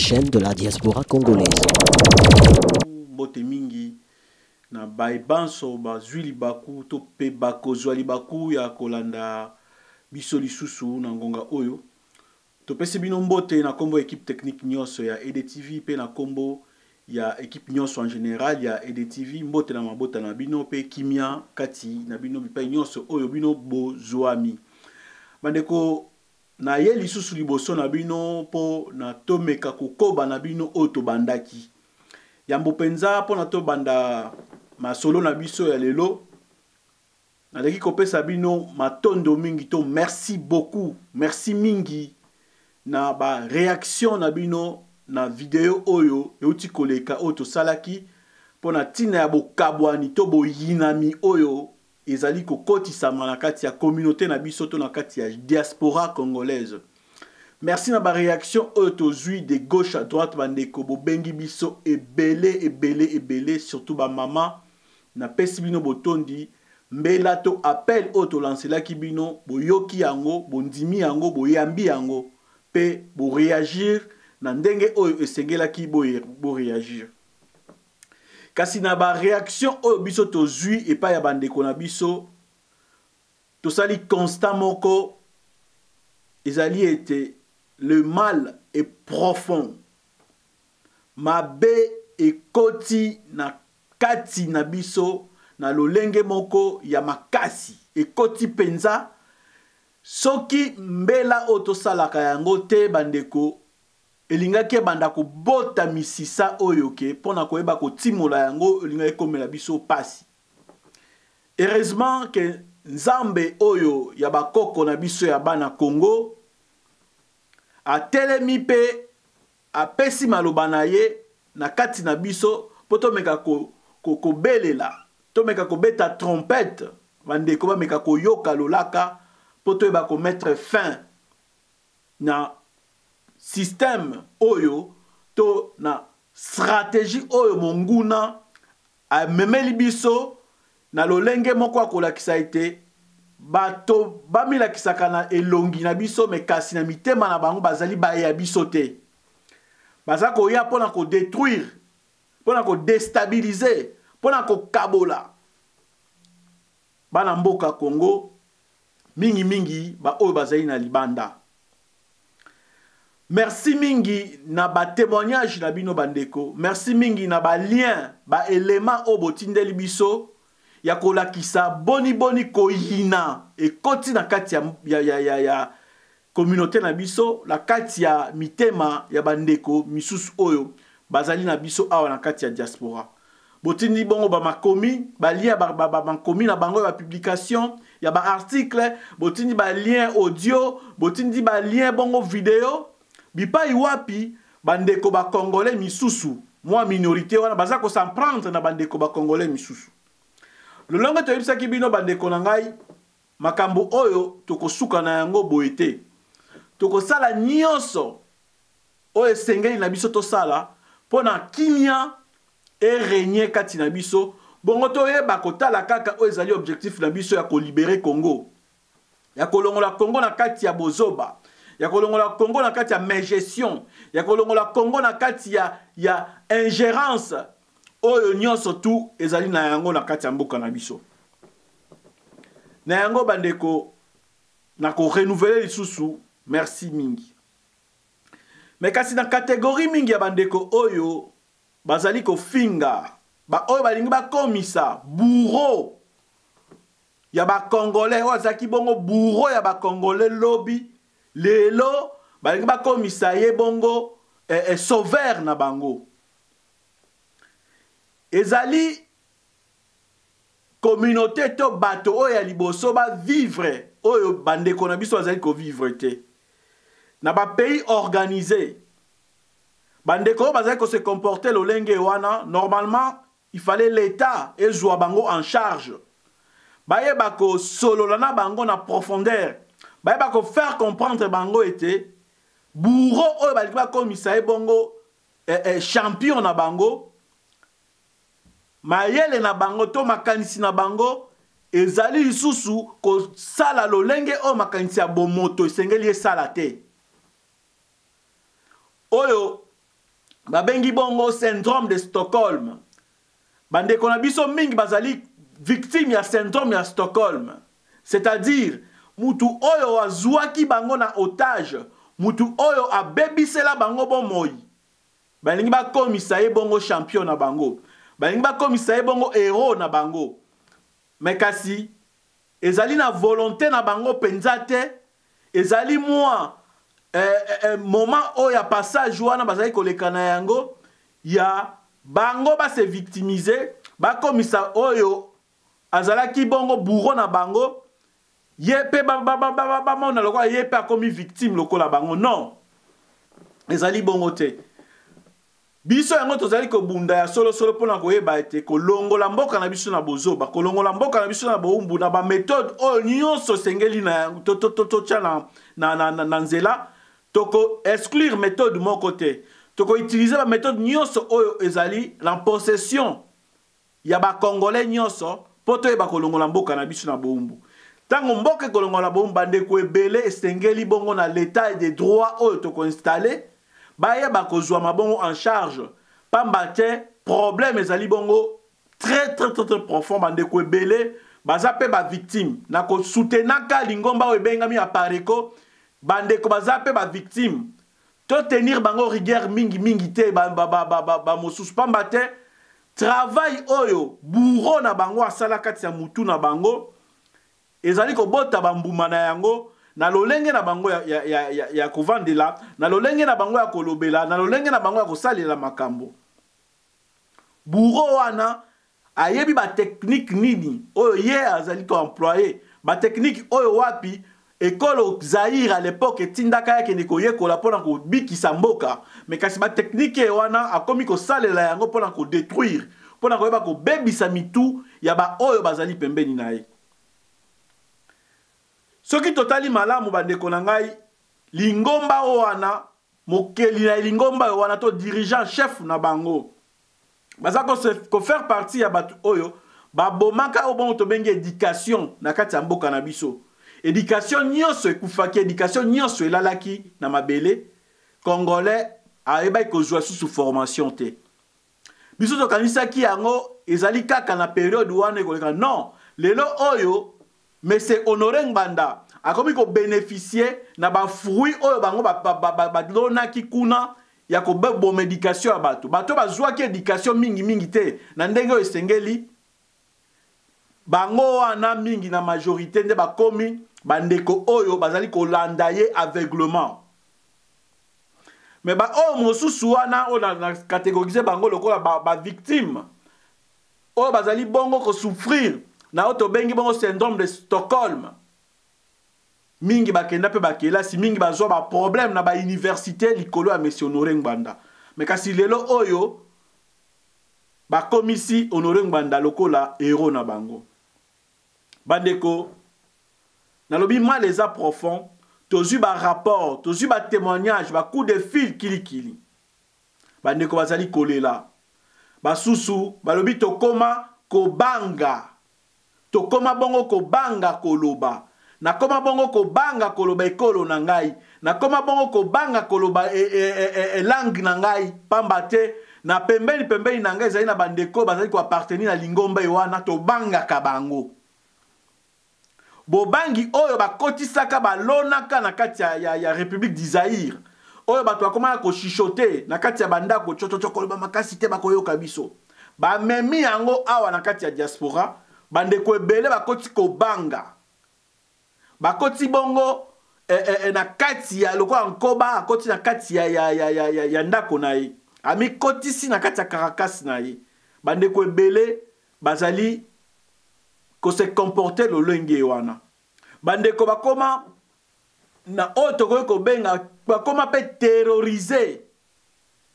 chaîne de la diaspora congolaise. Mbote mingi na baye banso bazwi libaku to mpe bakozwa libaku ya kolanda biso lisusu na ngonga oyo. Topesi bino mbote na kombo ya equipe technique nyonso ya EDTV mpe na kombo ya equipe nyonso en general ya EDTV. Mbote na mabota na bino mpe kimia kati na bino bipai nyonso oyo bino bozwami. Bandeko, naye lisusu liboso na bino mpo na tomeka kokoba na bino oyo tobandaki. Yambo mpenza mpo na tobanda masolo na biso ya lelo, naleki kopesa bino matondo mingi to merci beaucoup, merci mingi na ba reaction na bino na video oyo euti koleka oyo tosalaki mpo na ntina ya bokabwani to boyinami oyo ezali kokotisama na kati ya communauté na biso to na kati ya diaspora congolaise. Merci na ba reaction oyo tozwi de gauche à droite. Bandeko bobengi biso ebele ebele ebele, surtout ba mama, napesi bino botondi. Mbela to appel oyo tolanselaki bino, boyoki yango, bondimi yango, boyambi yango mpe boréagir na ndenge oyo esengelaki boréagir. Kasi na ba reaction oyo biso tozwi epai ya bandeko na biso, tosali constat moko ezali ete le mal est profond. Mabe ekoti na kati na biso na lolenge moko ya makasi, ekoti mpenza. Soki mbela oyo tosalaka yango te, bandeko, elingaki ebanda kobota misisa oyo ke mpo na koyeba kotimola yango elingaki ekomela biso pasi. Heureusement ke Nzambe oyo ya bakoko na biso ya bana Congo atelemi mpe apesi maloba na ye na kati na biso mpo tomeka kobelela, tomeka kobeta trompette, bandeko bameka koyoka lolaka mpo toyeba komettre fin na système oyo to na stratégie oyo monguna amemeli biso na lolenge moko akolakisa ete bato bamilakisaka na elongi na biso, me kasi na mitema na bango bazali baye ya biso te. Baza koya mpona kodétruire, mpona kodestabilize, mpona kokabola bana mboka Congo, mingimingi baoyo bazali na libanda. Merci mingi na ba témoignage na bino bandeko, merci mingi na ba lien, ba élément oyo botindeli biso ya kolakisa boni boni koyina ekoti na kati ya communauté na biso, na kati ya mitema ya bandeko misusu oyo bazali na biso awa na kati ya diaspora. Botindi bongo ba makomi, ba lien ba makomi na bango ya ba publication, ya ba article, botindi ba lien audio, botindi ba lien bongo video, bipai wapi bandeko ba congolais misusu, mwa minorité wana baza ko s'en prendre na bandeko ba congolais misusu. Lolonge toyebisaki bino bandeko na ngai, makambo oyo tokosuka na yango boye te. Tokosala nyonso oyo esengeli na biso tosala mpo na kimia erenie kati na biso, bongo toyeba kotala kaka oyo ezali objectif na biso ya kolibere Congo, ya kolongola Congo na kati ya bozoba, ya kolongola Congo na kati ya mégestion, ya kolongola Congo na kati ya ingérence oyo nyonso tu ezali na yango na kati ya mboka na biso. Na yango bandeko, na korenouveler lisusu merci mingi. Mais kasi na catégorie mingi ya bandeko oyo bazali kofinga, ba oyo balingi bakomisa bourreau ya ba congolais, oyo azalaki bongo bourreau ya ba congolais lobi, lelo balingi bakomisa ye bongo sauveur na bango. Ezali communauté to bato oyo ya liboso ba vivre oyo bandeko na biso bazali kovivre te. Na ba pays organisé, bandeko oyo bazali ko se comporter lolenge wana, normalement il fallait l'État ezwa bango en charge, bayeba kosolola na bango na profondeur, bayeba ko faire comprendre bango ete bourreau oyo balingi bakomisa ye bongo champion na bango, mayele na bango to makanisi na bango ezali lisusu kosala lolenge oyo makanisi ya bomoto esengeli esala te. Oyo Babengi bongo syndrome de Stockholm. Bandeko na biso mingi bazali victime ya syndrome ya Stockholm. C'est-à-dire mutu oyo azwaki bango na otage, mutu oyo abebisela bango bomoi, balingi bakomisa ye bongo champion na bango, balingi bakomisa ye bongo héros na bango. Mais kasi ezali na volonté na bango mpenza te, ezali mwa moment oyo ya passage wana bazali koleka na yango ya bango base victimiser, bakomisa oyo azalaki bongo bourreau na bango, ye mpe bamona lokola ye mpe akomi victime lokola bango. Non, ezali bongo te. Biso yango tozali kobunda ya solosolo mpona koyeba ete kolongola mboka na biso na bozoba, kolongola mboka na biso na bowumbu, na baméthode oyo nyonso esengeli na totya na nzela. Toko exclure méthode moko te, tokoutiliser baméthode nyonso oyo ezali na possession ya bacongolais nyonso mpo toyeba kolongola mboka na biso na bowumbu. Ntango mboka ekolongola bowumbu, bandeko ebele, esengeli bongo na l'état de droit oyo tokoinstaller, bayeba kozwa mabongo en charge, pamba te problème ezali bongo très très très très profond. Bandeko ebele baza mpe bavictime na kosoutenaka lingomba oyo ebengami Apareco. Bandeko baza mpe bavictime, totenir bango rigueur mingi mingi te bamosusu, pamba te travail oyo bourreau na bango asala kati ya mutu na bango ezali kobota bambuma na yango na lolenge na bango ya kovandela, na lolenge na bango ya kolobela, na lolenge na bango ya kosalela makambo. Bourreau wana ayebi batechnique nini oyo ye azali koemployer, batechnique oyo wapi ekolo Zaire à l'époque etindaka ye akende koyekola mpona kobikisa mboka. Mais kasi batechnique ye wana akomi kosalela yango mpona kodétruire, mpona koyeba kobebisa mitu ya baoyo bazali pembeni na ye. Soki totali malamu, bandeko na ngai, lingomba oyo wana, mokeli na lingomba oyo wana to dirigeant chef na bango, baza kofaire partie ya bato oyo babomaka oyo bongo tobengi éducation na kati ya mboka na biso. Éducation nyonso ekufaki, éducation nyonso elalaki na mabele. Congolais ayebaki kozwa susu formation te. Biso tokanisaki yango ezali kaka na période wana, ekoleka. Non, lelo oyo monsieur Honoré Ngbanda akomi kobénéficier na bafruit oyo bango balonaki kuna ya koboma éducation ya bato. Bato bazwaki éducation mingimingi te na ndenge oyo esengeli. Bango wana mingi na majorité nde bakomi bandeko oyo bazali kolanda ye aveuglement. Mais baoyo mosusu wana oyo na catégoriser bango lokola bavictime ba oyo bazali bongo kosouffrir na oyo tobengi bongo syndrome de Stockholm, mingi bakenda mpe bakelasi, mingi bazwa baproblème na bauniversité likolo ya monsieur Honoré Ngbanda. Mais kasi lelo oyo bakomisi Honoré Ngbanda lokola héros na bango. Bandeko, nalobi mal eza profond. Tozwi barapport, tozwi batémoignage, bacoup de fil kilikili. Bandeko bazali kolela, basusu balobi tokóma kobanga, tokóma bongo kobanga koloba. Nakóma bongo kobanga koloba ekolo na ngai, nakóma bongo kobanga koloba e langue na ngai, pamba te na pembeni pembeni na ngai ezali na bandeko bazali koappartenir na lingomba e wana. Tobangaka bango. Bobangi oyo bakotisaka, balonaka na kati ya République du Zaïre, oyo bato bakomaka kochuchoter na kati ya bandako, tsotsotso, koloba makasi te, bakoyoka biso, bamemi yango awa na kati ya diaspora. Bandeko ebele bakoti kobanga, bakoti bongo na kati ya lokola nkoba akoti na kati ya ndako na ye, amikotisi na kati ya carcasse na ye. Bandeko ebele bazali kose comporter lolenge wana. Bandeko bakoma na oyo tokoki kobenga bakoma mpe terrorisé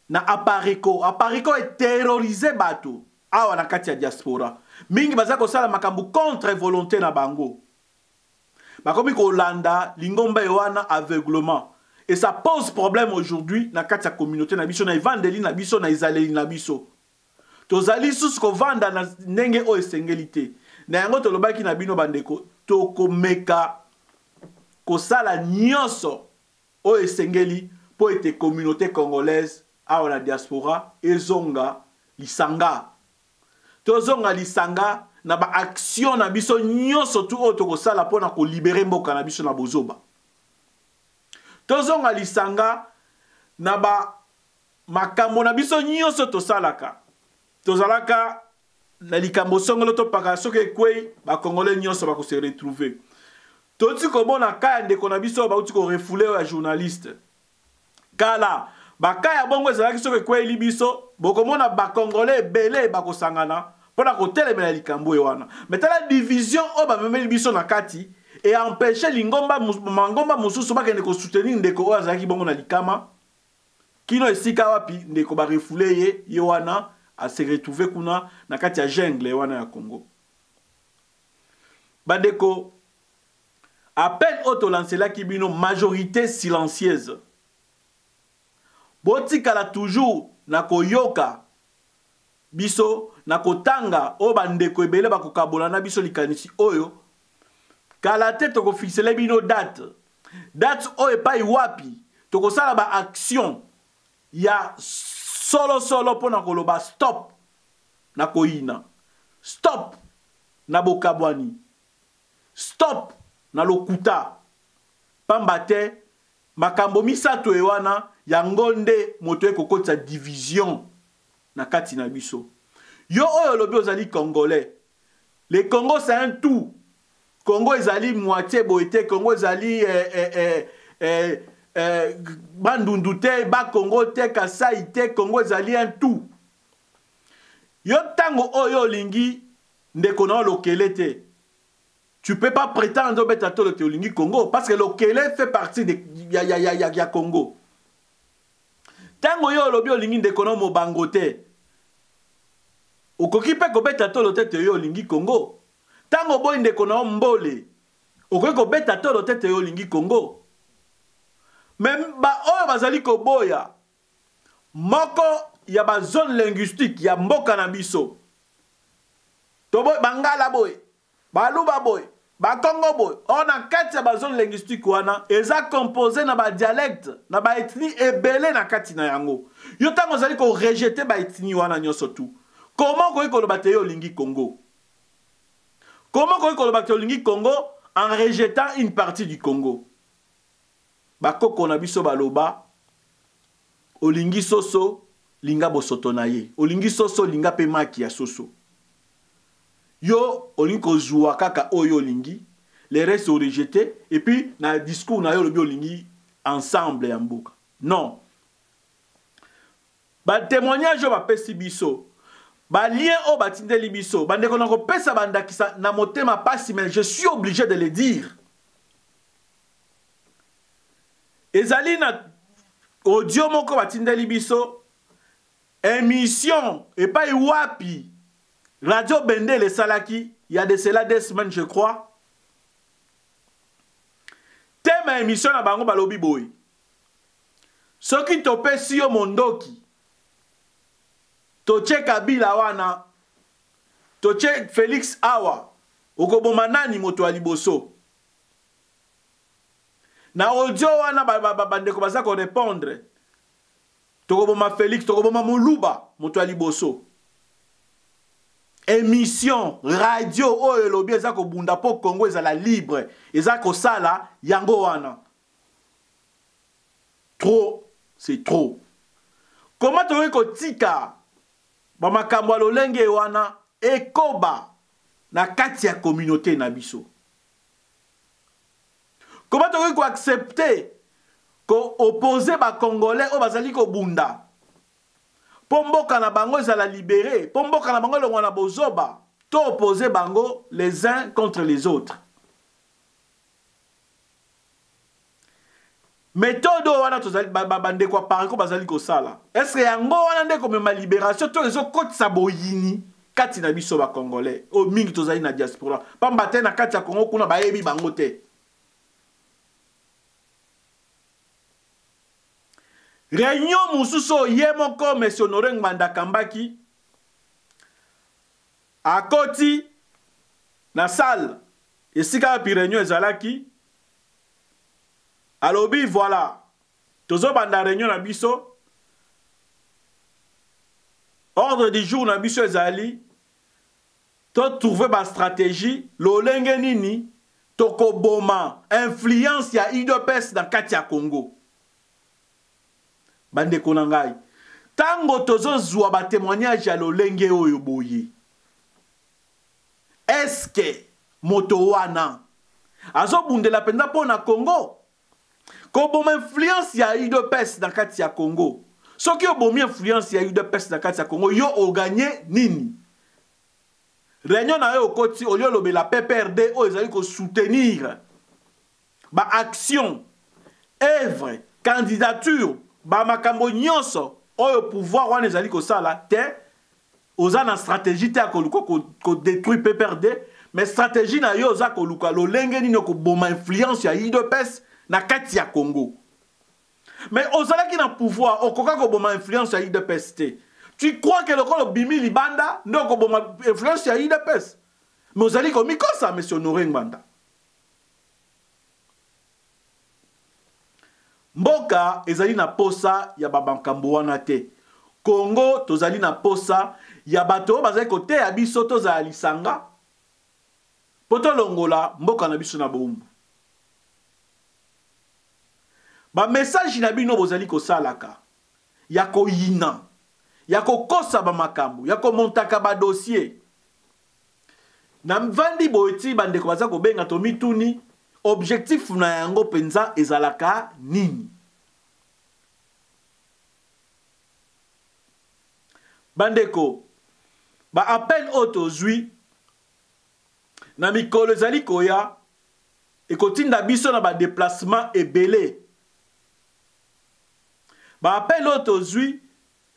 na Apareco. Apareco eterroriser bato awa na kati ya diaspora. Mingi baza kosala makambo contre volonté na bango, bakomi kolanda lingomba ye wana aveuglement, et ça pose problème aujourd'hui na kati ya communauté na biso, na evandeli na biso, na ezaleli na biso. Tozali susu kovanda na ndenge oyo esengeli te. Na yango tolobaki na bino, bandeko, tokomeka kosala nyonso oyo esengeli mpo ete communauté congolaise awa na diaspora ezonga lisanga. Tozonga lisanga na ba action na biso nyonso tu oyo tokosala mpo na kolibere mboka na biso na bozoba. Tozonga lisanga na ba makambo na biso nyonso tosalaka. Tozalaka na likambo songolo topaka soki ekwei bakongole nyonso bakose retrouver. Touti komona ka ya ndeko na biso oyo bauti korefoule oyo ya journaliste. Kala baka ya bongo ezalaki soki ekweyeli biso, bokomona bakongole ebele bakosangana mpo na kotelemela likambo oyo wana. Me tala division oyo bamemeli biso na kati e empêche lingomba mangomba mosusu bakende kosoutenir ndeko oyo azalaki bongo na likama kino esika wapi ndeko barefoule ye, ye wana ase retrouve kuna na kati ya jungle wana ya Congo. Bandeko, appel oyo tolancelaki bino majorité silencieuse, botikala toujours na koyoka biso na kotanga oyo bandeko ebele bakokabola na biso likanisi oyo. Kala te tokofixele bino date, date oyo epai wapi tokosala ba action ya solosolo mpo na koloba stop na koyina, stop na bokabwani, stop na lokuta. Pamba te makambo misato e wana yango nde moto ekokotisa division na kati na biso. Yo oyo olobi ozali congolais, le Congo c'est un tout. Congo ezali moitié boye te, Congo ezali Bandundu te, Bakongo te, Kasai te, Congo ezali un tout. Yo ntango oyo olingi ndeko na yo lokele te, tu peux pas prétendre obeta tolo te olingi Congo, parce que lokele fait partie de, ya, ya, ya, ya, ya Congo. Ntango yo olobi olingi ndeko na yo mobango te, okoki mpe kobeta tolo te te yo olingi Congo. Ntango oboyi ndeko na yo mbole, okoki kobeta tolo te te yo olingi Congo. Me ba oyo bazali koboya moko ya ba zone linguistique ya mboka na biso, toboyi bangala boye, baluba boye, bakongo boye, or na kati ya ba zone linguistique wana eza composé na ba dialecte na ba ethnie ebele na kati na yango. Yo ntango ozali ko rejeter ba ethnie wana nyonso tu, comment okoki koloba te yo olingi Congo? Comment okoki koloba te olingi Congo en rejetant une partie du Congo? Bakoko na biso baloba, olingi soso linga bosoto na ye, olingi soso linga pe maki ya soso. Yo olingi kozwa kaka oyo olingi, le reste o rejeter, et puis na discours na yo olobi olingi ensemble ya mboka. Non. Ba témoignage oyo bapesi biso, ba lien oyo batindeli biso, bandeko na kopesa bandakisa na motema pasi, mais je suis obligé de le dire. Ezali na audio moko batindeli biso, émission epai wapi Radio Bendele esalaki il y a de cela 2 semaines je crois. Thème ya émission na bango balobi boye: soki topesi yo mondoki, totie Kabila wana, totie Félix awa, okoboma nani moto ya liboso? Na audio wana bandeko baza ko répondre, tokoboma Félix, tokoboma Moluba moto ya liboso. Émission radio oyo elobi eza kobunda po Congo ezala libre, eza kosala yango wana. Trop, c'est trop. Comment tokoki kotika ba makambo ya lolenge wana ekoba na kati ya communauté na biso? Comment tokoki koaccepter koopposer ba Congolais oyo bazali kobunda po mboka na bango ezala libéré, po mboka na bango elongwa na bozoba, to opposer bango les uns contre les autres? Méthode oyo wana tozali, bandeko ya Paris ko bazali kosala, est-ce que yango wana nde komema libération to ezokotisa boyini kati na biso ba Congolais oyo mingi tozali na diaspora? Pamba te na kati ya Congo kuna bayebi bango te. Réunion mosusu oyo ye moko Monsieur Honoré Ngbanda akambaki, akoti na salle esika wapi réunion ezalaki, alobi voilà, tozobanda réunion na biso, Ordre du jour na biso ezali to trouver ba stratégie lolenge nini tokoboma influence ya udps na kati ya Congo. Bandeko na ngai, ntango tozozwa ba témoignage ya lolenge oyo boye, eske moto wana azobundela mpenza mpo na Congo? Koboma influence ya udps na kati ya Congo. Soki obomi influence ya udps na kati ya Congo, yo oganye nini? Réunion na yo okoti, olie olobela PPRD oyo ezali kosoutenir ba action, œuvre, candidature, ba makambo nyonso oyo pouvoir wana ezali kosala te. Oza na stratégie te ya koluka kodétruire PPRD, mais stratégie na yo oza koluka lolenge nini okoboma influence ya UDPS na kati ya Congo. Mais ozalaki na pouvoir, okoka koboma influence ya UDPS te. Tu crois que lokola obimi libanda nde okoboma influence ya UDPS? Mais ozali komikosa, monsieur Honoré Ngbanda. Mboka ezali na posa ya ba makambo wana te. Congo tozali na posa ya bato oyo bazali koteya biso tozala lisanga po tolongola mboka na biso na bowumbu. Ba message na bino bozali kosalaka ya koyina, ya kokosa ba makambo, ya komontaka ba dossier. Na mvandi boye ti bandeko baza kobenga tomituni objectif na yango mpenza ezalaka nini? Bandeko, ba appel oyo tozwi na mikolo ezali koya ekotinda biso na ba déplacement ebele. Ba appel oyo tozwi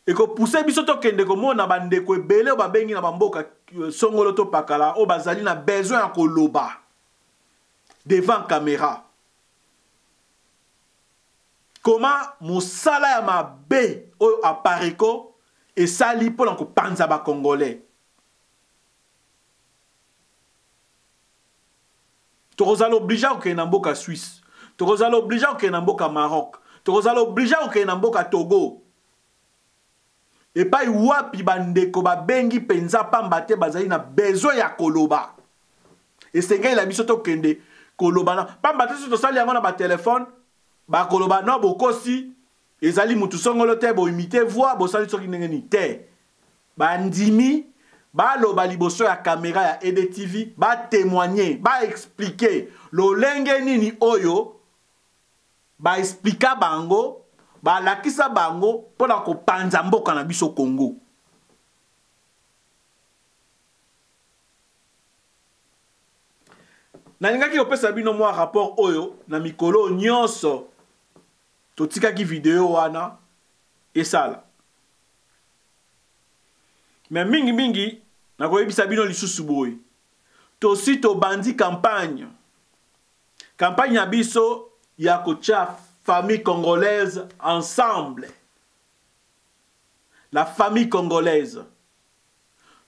ekopousse biso tokende komona bandeko ebele oyo babengi na bamboka songolo to pakala oyo bazali na besoin ya koloba devant caméra. Koma mosala ya mabe oyo apareco esali mpona kopanza ba Congolais. Tokozala obligé kokende na mboka Suisse, tokozala obligé kokende na mboka Maroc, tokozala obligé kokende na mboka Togo. Epai wapi bandeko babengi mpenza pamba te bazali na besoin ya koloba. Esengeli na biso tokende koloba na pamba te. Soki tosali yango na batelefone, bakoloba no bokosi, ezali mutu songolo te, boimite voix, bosali soki ndenge nini te. Bandimi baloba liboso ya kamera ya EDTV, batémoigner, baexplike lolenge nini oyo baexplika bango, balakisa bango mpona kopanza mboka na biso Congo. Nalingaki kopesa bino mwa rapport oyo na mikolo nyonso totikaki video wana esala. Mais mingi mingi nakoyebisa bino lisusu boye, tosi tobandi campagne. Campagne ya biso ya kotia famille congolaise ensemble. La famille congolaise.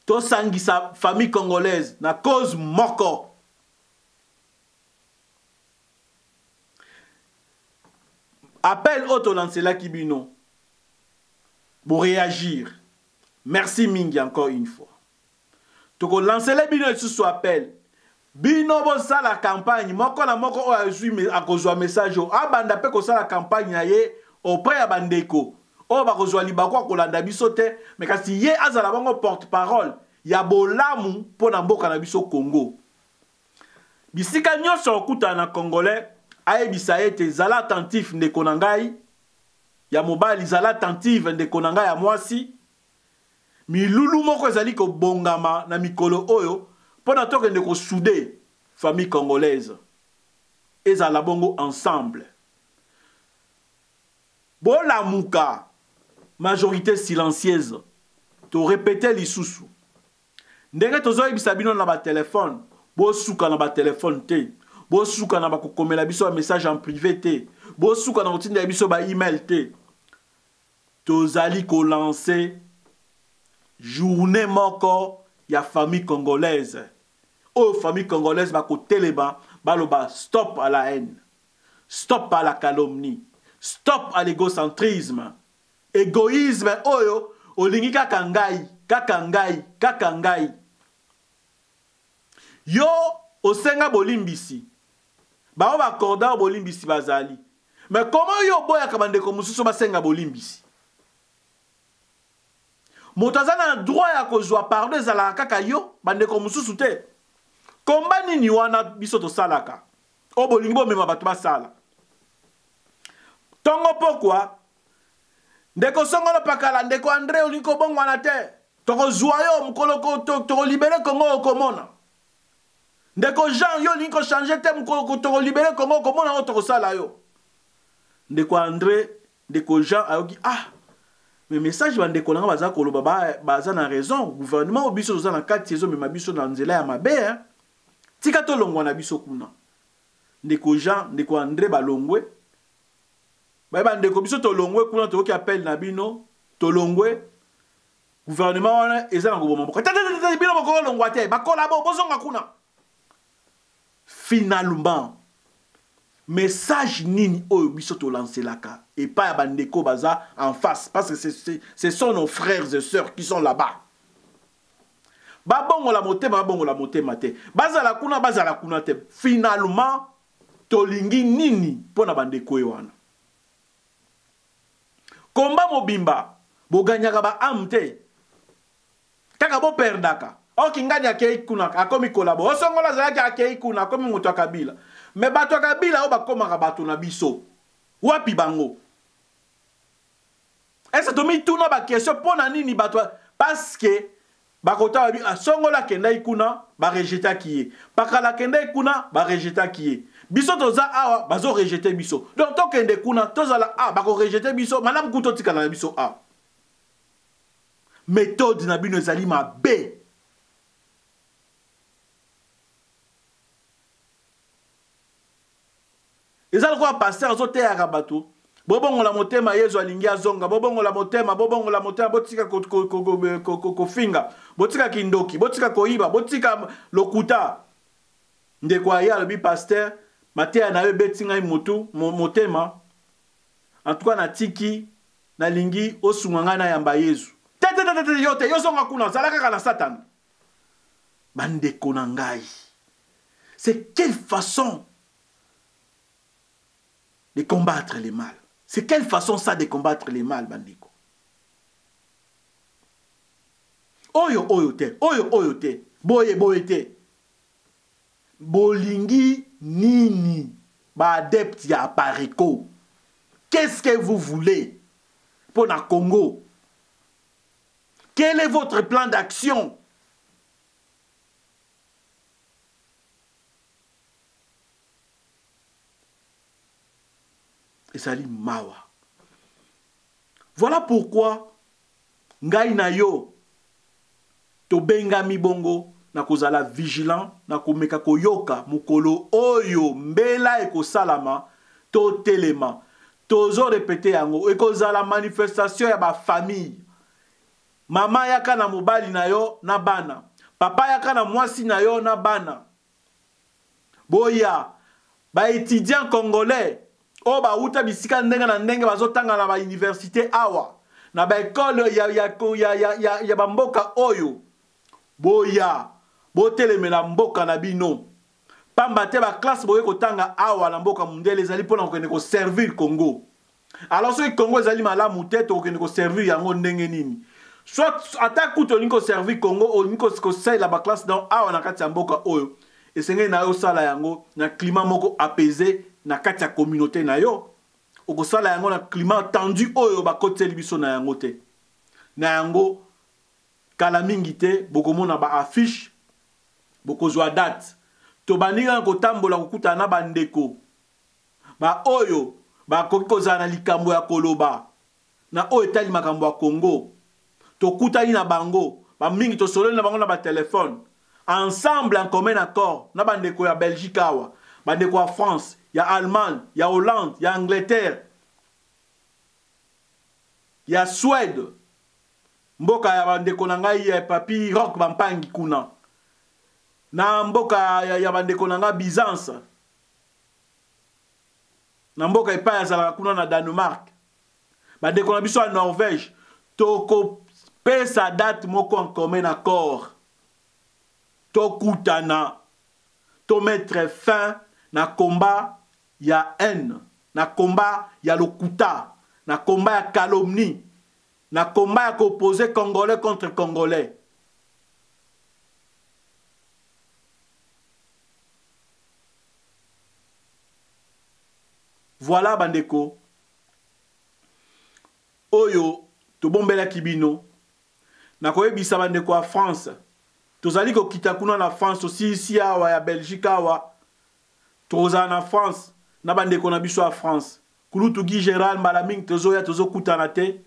Tosangisa famille congolaise na cause moko. Appel oyo tolancelaki bino, bo réagir. Merci mingi encore une fois. Tokolancele bino lisusu appel. Bino bosala campagne moko na moko oyo azwi akozwa message oyo, abanda mpe kosala campagne na ye auprès ya bandeko oyo bakozwa libaku ya kolanda biso te, mais kasi ye azala bango porte-parole ya bolamu mpo na mboka na biso Congo. Bisika nyonso okutana na Congolais, ayebisa ye ete zala attentif ndeko na ngai ya mobali, zala attentive ndeko na ngai ya mwasi. Milulu moko ezali kobongama na mikolo oyo mpo na tokende kosude famille congolaise ezala bongo ensemble. Bolamuka, majorité silencieuse, to répéter lisusu ndenge tozoyebisa bino na batelefone, bosuka na batelefone te, bosuka na bakokomela biso ba message en privé te, bosuka na kotinda biso ba email te. Tozali kolancer journée moko ya famille congolaise oyo famille congolaise bakotelema baloba stop à la haine, stop à la calomnie, stop à l'égocentrisme, égoïsme oyo Olingi kaka ngai, kaka ngai, kaka ngai. Yo osenga bolimbisi. Bao ba accorda yo bolimbisi bazali. Mais comment yo oboyaka bandeko mosusu basenga bolimbisi? Moto aza na droit ya kozwa pardon ezalaka kaka yo, bandeko mosusu te. Combat nini wana biso tosalaka? Oyo bolingi bomema bato basala. Tongo pokwa, ndeko Songolo Pakala, ndeko Andre olingi kobongwana te. Tokozwa yo mokolo tokolibere Congo okomona. Ndeko Jean yo olingi kochange te mokolo tokolibere Congo okomona oyo tokosala yo. Ndeko Andre, ndeko Jean ayoki ah mais message bandeko na nga baza koloba baza na raison, gouvernement oyo biso toza na kati ezomema biso na nzela ya mabe hein. Tika tolongwa na biso kuna. Ndeko Jean, ndeko Andre balongwe. Baye bandeko biso tolongwe kuna toyoki appel na bino tolongwe gouvernement wana eza na koboma mboka te te te bino bokolongwa te bakolabo bozonga kuna finalement message nini oyo biso tolancelaka epai ya bandeko baza en face parce que ce sont nos frères et sœurs qui sont là-bas babongola motema babongola motema te bazala kuna bazala kuna te finalement tolingi nini mpo na bandeko ye wana komba mobimba boganyaka ba ame te kaka boperdaka oki ngani akei kuna akomi kolabo osongola azalaki akei kuna akomi moto ya kabila me bato ya kabila oyo bakomaka bato na biso wapi bango ese tomituna bakestion mpo na nini bato parceke bakota babi ah, songola akendaki kuna barejetaki ye pakala akendaki kuna barejetaki ye biso toza awa bazorejete biso donc tokende kuna tozala a ah, bakorejete biso malamu kutu totikala na biso awa methode na bino ezali mabe eza lokola pasteur azoteyaka bato bobongola motema yezu alingi azonga bobongola motema bobongola motema botika kofinga botika kindoki botika koyiba botika lokuta ndeko aye alobi pasteur mateya na yo ebeti ngai motu motema en tout cas natiki nalingi osunga ngai nayamba yezu te te te te yo te yo zonga kuna zala kaka na satana bandeko na ngai c'est quelle façon de combattre le mal c'est quelle façon ça de combattre le mal bandeko oyo oyo te oyo oyo te boye boye te bolingi nini ba adepte ya apareco qu'est-ce que vous voulez mpo na congo quel est votre plan d'action ezali mawa voilà pourquoi ngai na yo tobengami bongo na kozala vigilant na komeka koyoka mokolo oyo mbela ekosalama totelema tozo repete yango ekozala manifestation ya bafamille mama yaka na mobali na yo na bana papa yaka na mwasi na yo na bana boya ba étudiants congolais oyo bawuta bisika ndenge na ndenge bazotanga na bauniversité awa na baekole ya, ya, ya, ya, ya, ya bamboka oyo boya botelemela mboka na bino pamba te baklasse boye kotanga awa na mboka mondele ezali mpona kokende koservir congo alors soki congo ezali malamu te tokokende koservir yango ndenge nini soit ata kutu olingi koservir congo olingi kosalela baklasse donc awa na kati ya mboka oyo esengeli na yo osala yango na climat moko apaise na kati ya communauté na yo okosala yango na climat tendu oyo bakotiseli biso na yango te na yango kala mingi te bokomona ba affiche bokozwa date tobandi kaka kotambola kokutana na bandeko baoyo bakoki kozala na likambo ya koloba na oyo etali makambo ya Congo. Tokutani na bango, bamingi tosololi na bango na batelefone ensemble en commun accord na bandeko ya Belgique awa, bandeko ya France, ya Allemagne, ya Hollande, ya Angleterre, ya Suède, mboka ya bandeko na ngai ya Papi Rock Bampangi kuna, na mboka ya, ya bandeko na ngai Byzance, na mboka epai azalaka kuna na Danemark, bandeko na biso ya Norvège, toko Pesa date moko en commun accord. Tokutana. To mettre fin na combat ya haine, na combat ya lokuta, na combat ya calomnie, na combat ya koopposer Congolais contre Congolais. Voilà bandeko oyo tobombelaki bino. Nakoyebisa bandeko ya France, tozali kokita kuna na France, tosilisi awa ya Belgique awa, tokozala na France na bandeko na biso ya France. Kulutu Guy Gerald mbala mingi tozoya tozokutana te,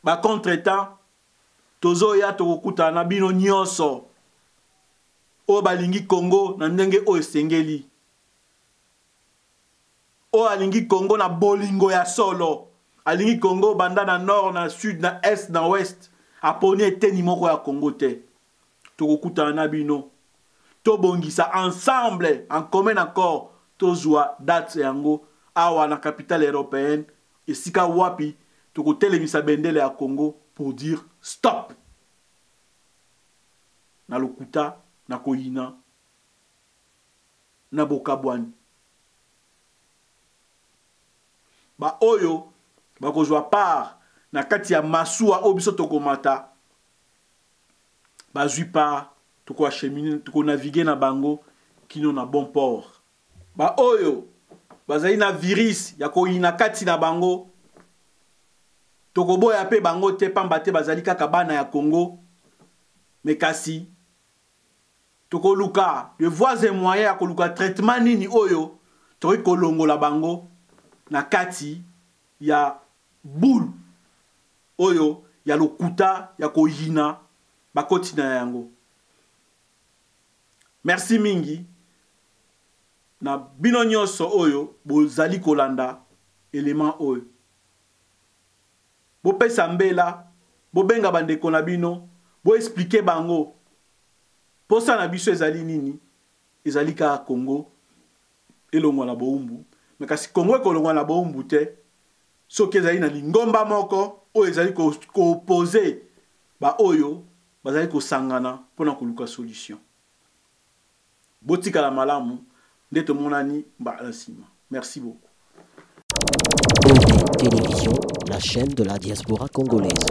ba contretemps tozoya tokokutana na bino nyonso oyo balingi Congo na ndenge oyo esengeli, oyo alingi Congo na bolingo ya solo, alingi Congo banda na nord na sud na est na ouest, aponi eteni moko ya Congo te. Tokokutana na bino, tobongisa ensemble en commun accord, tozwa date yango awa na capitale européenne, esika wapi tokotelemisa bendele ya Congo pour dire stop na lokuta, na koyina, na bokabwani. Ba oyo bakozwa part na kati ya masuwa oyo biso tokomata, bazwi part, tokoachemine, tokonavigue na bango kino na bon port. Ba oyo bazali na virus ya koyina kati na bango, tokoboya pe bango te, pamba te bazali kaka bana ya Congo, me kasi tokoluka de voies et moyens ya koluka traitement nini oyo tokoki kolongola bango na kati ya boule oyo ya lokuta ya koyina bakoti na yango. Merci mingi na bino nyonso oyo bozali kolanda element oyo. Bopesa mbela, bobenga bandeko na bino, bo expliquer bango posa na biso ezali nini. Ezali kaka Congo elongwa na bowumbu, mais kasi Congo ekolongwa na bowumbu te soki ezali na lingomba moko oyo ezali koopposer ba oyo bazali kosangana mpona koluka solution. Botikala malamu, nde tomonani mbala nsima. Merci beaucoup. OD Télévision, la chaîne de la diaspora congolaise.